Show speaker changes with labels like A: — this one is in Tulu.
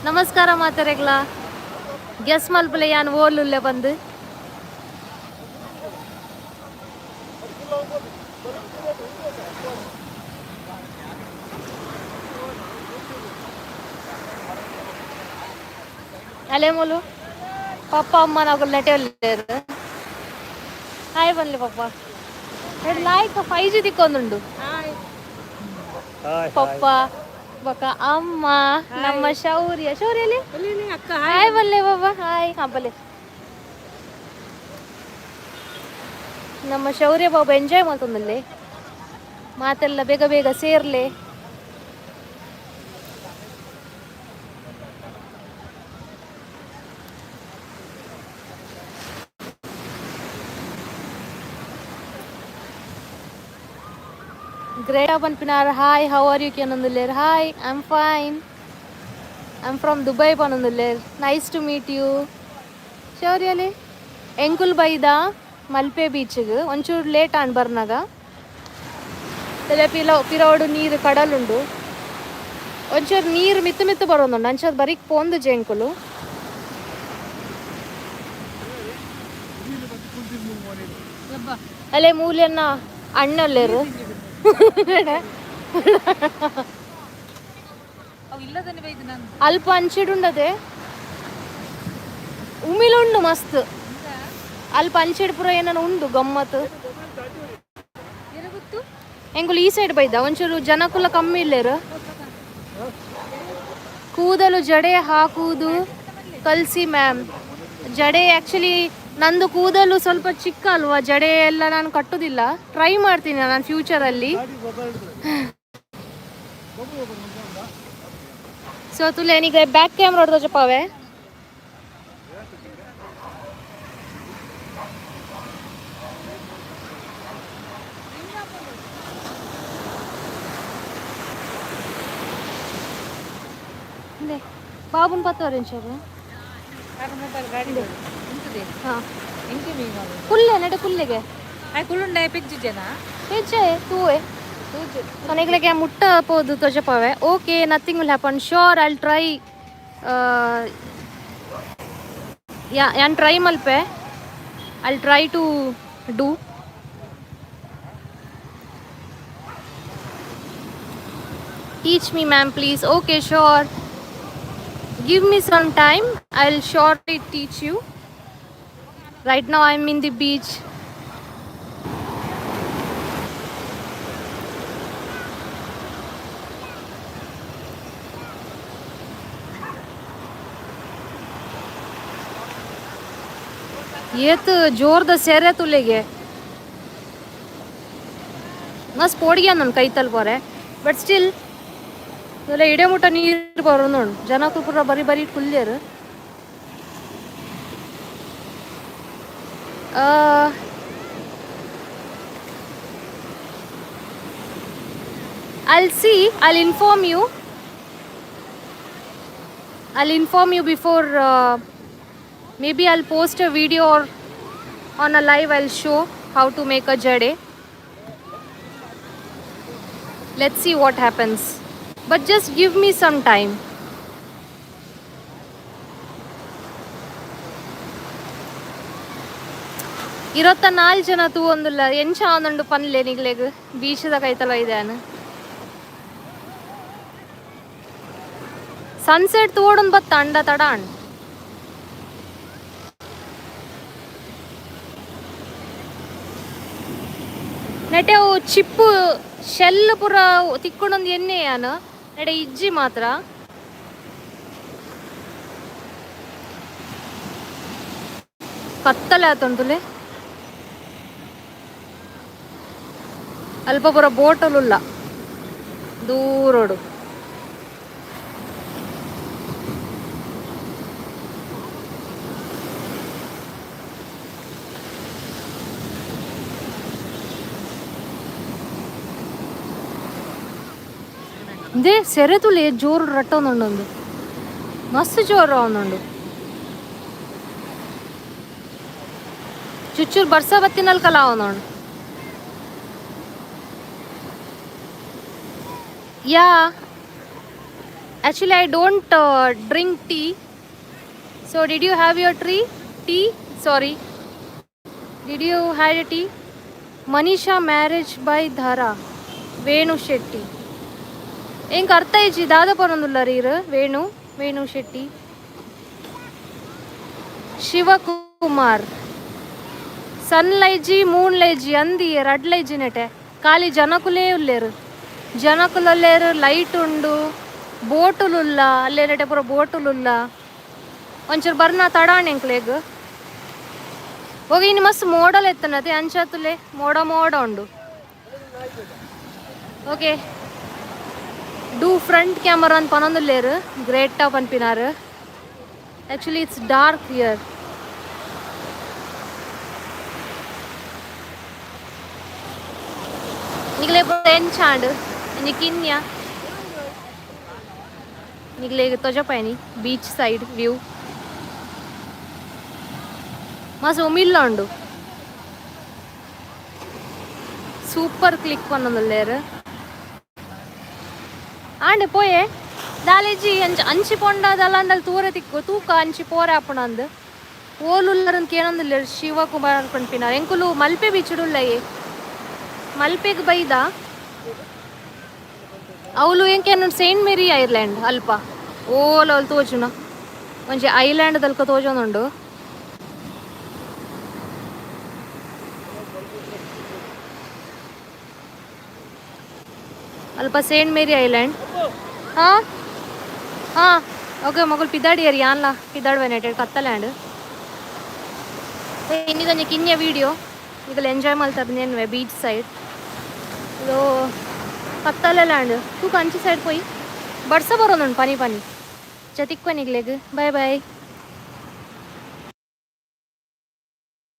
A: ನಮಸ್ಕಾರ ಮಾತೆರೆಗ್ಲ. ಗೆಸ್ ಮಲ್ಪಲೆ ಯಾನ್ ಓಲುಲ್ಲೆ ಬಂದು. ಅಲೆ ಮೂಲು ಪಪ್ಪ ಅಮ್ಮ ನಗುಲ್ ನೆಟೆ ಉಲ್ಲೇರು. ಹಾಯ್ ಬನ್ಲಿ ಪಪ್ಪ. ಲಾಯ್ಕ್ 5G ತಿಕ್ಕೊಂದುಂಡು. ಪಪ್ಪ ಬೊಕ ಅಮ್ಮ, ನಮ್ಮ ಶೌರ್ಯ. ಶೌರ್ಯ, ಹಾಯ್ ಬಲ್ಲೆ ಬಾಬಾ. ಹಾಯ್. ಹಾ, ಬಲ್ಲೆ. ನಮ್ಮ ಶೌರ್ಯ ಬಾಬಾ ಎಂಜಾಯ್ ಮಾಡ್ತೊಂದಲ್ಲಿ. ಮಾತೆಲ್ಲ ಬೇಗ ಬೇಗ ಸೇರ್ಲೆ. ಗ್ರೇಟಾ ಪನ್ಪಿನಾರ್, "Hi, how are you?" ಕೇನೊಂದುಲ್ಲೇರ್. Hi, I am fine. I am from Dubai ಪನೊಂದುಲ್ಲೇರ್. Nice to meet you. ಶೌರ್ಯಲಿ, ಎಂಕುಲ್ ಬೈದ ಮಲ್ಪೆ ಬೀಚ್ಗೆ. ಒಂಚೂರು ಲೇಟ್ ಆಂಡ್ ಬರ್ನಾಗ. ಪಿಲ ಪಿರೋಡು ನೀರು ಕಡಲುಂಡು. ಒಂಚೂರು ನೀರು ಮಿತ್ತು ಮಿತ್ತು ಬರೋದುಂಡು. ಅಂಚದ ಬರೀಕ್ ಪೋಂದು ಎಂಕುಲು. ಅಲ್ಲೇ ಮೂಲೆಯನ್ನ ಅಣ್ಣಲ್ಲೇರು. ಅಲ್ಪ ಅಂಚಿಡುಂಡದೆ ಉಮಿಲುಂಡು ಮಸ್ತ್. ಅಲ್ಪ ಅಂಚಿಡ್ ಪೂರ ಏನನ ಉಂಡು ಗಮ್ಮತ್. ಎಂಕುಲು ಈ ಸೈಡ್ ಬೈದ. ಒಂಚೂರು ಜನಕುಲ ಕಮ್ಮಿ ಇಲ್ಲೇರು. ಕೂದಲು ಜಡೆ ಹಾಕುವುದು ಕಲ್ಸಿ ಮ್ಯಾಮ್. ಜಡೆ ಆ್ಯಕ್ಚುಲಿ ನಂದು ಕೂದಲು ಸ್ವಲ್ಪ ಚಿಕ್ಕ ಅಲ್ವಾ, ಜಡೆ ಎಲ್ಲ ನಾನು ಕಟ್ಟುದಿಲ್ಲ. ಟ್ರೈ ಮಾಡ್ತೀನಿ ನಾನು ಫ್ಯೂಚರಲ್ಲಿ. ಸೊ ತುಲೆ, ನಿಗೆ ಬ್ಯಾಕ್ ಕ್ಯಾಮ್ರಾ ಹೊಡೆದ. ಪವೆ ಬಾಬುನ್ ಪತ್ತವರೆಂಚರು. ಹಾಂ, ಕುಲ್ಲೆ ನಡೆ ಕುಲ್ಲೆಗೆ.
B: ಕುಳ್ಳುಂಡ ಪೆಜ್ಜು ಜನ.
A: ಪೆಜ್ಜೆ ತೂವೆ ಕೊನೆಗ್ಲೆಗೆ ಮುಟ್ಟ ಪೋದು ತೊಜಪಾವೆ. Okay, nothing will happen, sure. I'll try. ಯಾನ್ try Malpe. I'll try to do. Teach me, ma'am, please. Okay, sure. Give me some time, I'll surely teach you. Right now I'm in the beach. ಏತ್ ಜೋರ್ದ ಸೆರೆ ತುಲೆಗೆ. ಮಸ್ತ್ ಪೋಡಿಗೆ ನನ್ನ ಕೈತಲ್ ಪೋರೆ. ಬಟ್ ಸ್ಟಿಲ್ ತುಲೆ ಇಡೆ ಮುಟ್ಟ ನೀರು ಬರೋ ನೋಡು. ಜನಕ್ಕೂ ಪೂರ ಬರಿ ಬರಿ ಕುಲ್ಲೇರು. I'll see, I'll inform you. I'll inform you before. Maybe I'll post a video or on a live I'll show how to make a jade. Let's see what happens. But just give me some time. 24 ಜನ ತೂವೊಂದುಲ್ಲ. ಎಂಚ ಆವೊಂದುಂಡು ಪನ್ಲೆ ನಿಗ್ಲೆಗ್, ಬೀಚದ ಕೈತಲ ಇದಾನ. ಸನ್ಸೆಟ್ ತೂವೊಡೊಂದು ಬತ್ತ ಅಂಡ ತಡ ಅಂಡ್. ನೆಟೆ ಅವು ಚಿಪ್ಪು ಶೆಲ್ ಪೂರ ತಿಕ್ಕೊಂಡೊಂದು ಎಣ್ಣೆ ಯಾನ್. ನೆಡೆ ಇಜ್ಜಿ ಮಾತ್ರ. ಕತ್ತಲೆ ಆತುಂಟುಲೆ. ಅಲ್ಪ ಪೂರ ಬೋಟಲುಲ್ಲ ದೂರೋಡು. ಇಂದೇ ಸೆರೆ ತುಲೆ ಜೋರು ರಟ್ಟೊಂದುಂಡು. ಮಸ್ತ್ ಜೋರು ಆವೊಂದುಂಡು. ಚುಚ್ಚೂರು ಬರ್ಸ ಬತ್ತಿನಲ್ಕಲ ಆವೊಂದುಂಡು. ಯಾ. Actually I don't drink tea. So did you have your tree tea? Sorry, did you have a tea? Manisha marriage by Dhara Venu Shetty. ಎಂಕ್ ಅರ್ಥ ಇಜ್ಜಿ ದಾದ ಪನೊಂದುಲ್ಲರ್ ಈರ್. ವೇಣು, ವೇಣು ಶೆಟ್ಟಿ, ಶಿವಕುಮಾರ್. ಸನ್ಲೈಜಿ ಮೂನ್ಲೈಜಿ ಅಂದಿ ರಡ್ಲೈಜಿ ನೆಟೆ ಖಾಲಿ ಜನಕುಲೇ ಉಲ್ಲೇರು, ಜನಕುಲಲ್ಲೇರು. ಲೈಟ್ ಉಂಡು, ಬೋಟುಲುಲ್ಲ ಅಲ್ಲೇ ನೆಟೆ ಪೂರ ಬೋಟುಲುಲ್ಲ. ಒಂಚೂರು ಬರ್ನ ತಡಾಣ್ ಎಂಕ್ಲೆಗ್. ಹೋಗಿ ಇನ್ನು ಮಸ್ತ್ ಮೋಡಲ್ ಎತ್ತನತೆ ಅಂಚಾತುಲೆ ಮೋಡ ಮೋಡ ಉಂಡು. Okay, do front camera ಅಂತ ಪನೊಂದುಲ್ಲೇರು. ಗ್ರೇಟ್ ಟಾಪ್ ಅನ್ಪಿನಾರು. Actually it's dark here. ನಿಗಲೆ ಎಂಚಾಂಡ್ ಒಂಜಿ ಕಿನ್ಯ ನಿಗಲೆ ತೊಜಪಾಯನಿ beach side view. ಮಸ್ತ್ ಉಮಿಲ್ಲ ಉಂಡು. Super click ಪನ್ನೊಂದುಲ್ಲೇರು. ಆಂಡ್ ಪೋಯೆ ದಾಲೇಜಿ ಅಂಚ ಅಂಚಿ ಪೊಂಡ ದಲಾಂಡಲ್ ತೂರೆ ತಿಕ್ಕು ತೂಕ ಅಂಚಿ ಪೋರೆ ಆಪುಣಂದ್. ಓಲುಲ್ಲರನ್ ಕೇನೊಂದುಲ್ಲೆರ್. ಶಿವಕುಮಾರ್ ಪನ್ಪಿನಾರ್. ಎಂಕುಲು ಮಲ್ಪೆ ಬೀಚ್ ಉಲ್ಲಯೆ, ಮಲ್ಪೆಗ್ ಬೈದ. ಅವ್ಲು ಎಂಕೇನು Saint Mary island ಅಲ್ಪ. ಓಲ ಅವ್ಲು ತೋಜುನ ಒಂಜಿ ಐಲ್ಯಾಂಡ್ ದಲ್ಕ ತೋಜೊಂದುಂಡು. ಅಲ್ಪ Saint Mary island. ಹಾಂ ಹಾಂ, ಓಕೆ. ಮೊಗಲು ಪಿದಾಡಿಯರ್, ಯಾನ್ಲ ಪಿದಾಡುವೆ. ಕತ್ತಲ್ಯಾಂಡ್ ಇನ್ನಿದೊಂಜಿ ಕಿನ್ಯ ವಿಡಿಯೋ. ನಿಕುಲು ಎಂಜಾಯ್ ಮಲ್ತರ್ ಬೀಚ್ ಸೈಡ್. ಇದು ಕತ್ತಲೆಲ್ಯಾಂಡ್. ತೂಕ ಅಂಚಿ ಸೈಡ್ ಪೋಯಿ ಬರ್ಸ ಬರೋದುಂಡು ಪನಿ ಪನಿ. ಚತಿಕ್ವ ನಿಗ್ಲೆಗ್. Bye boy.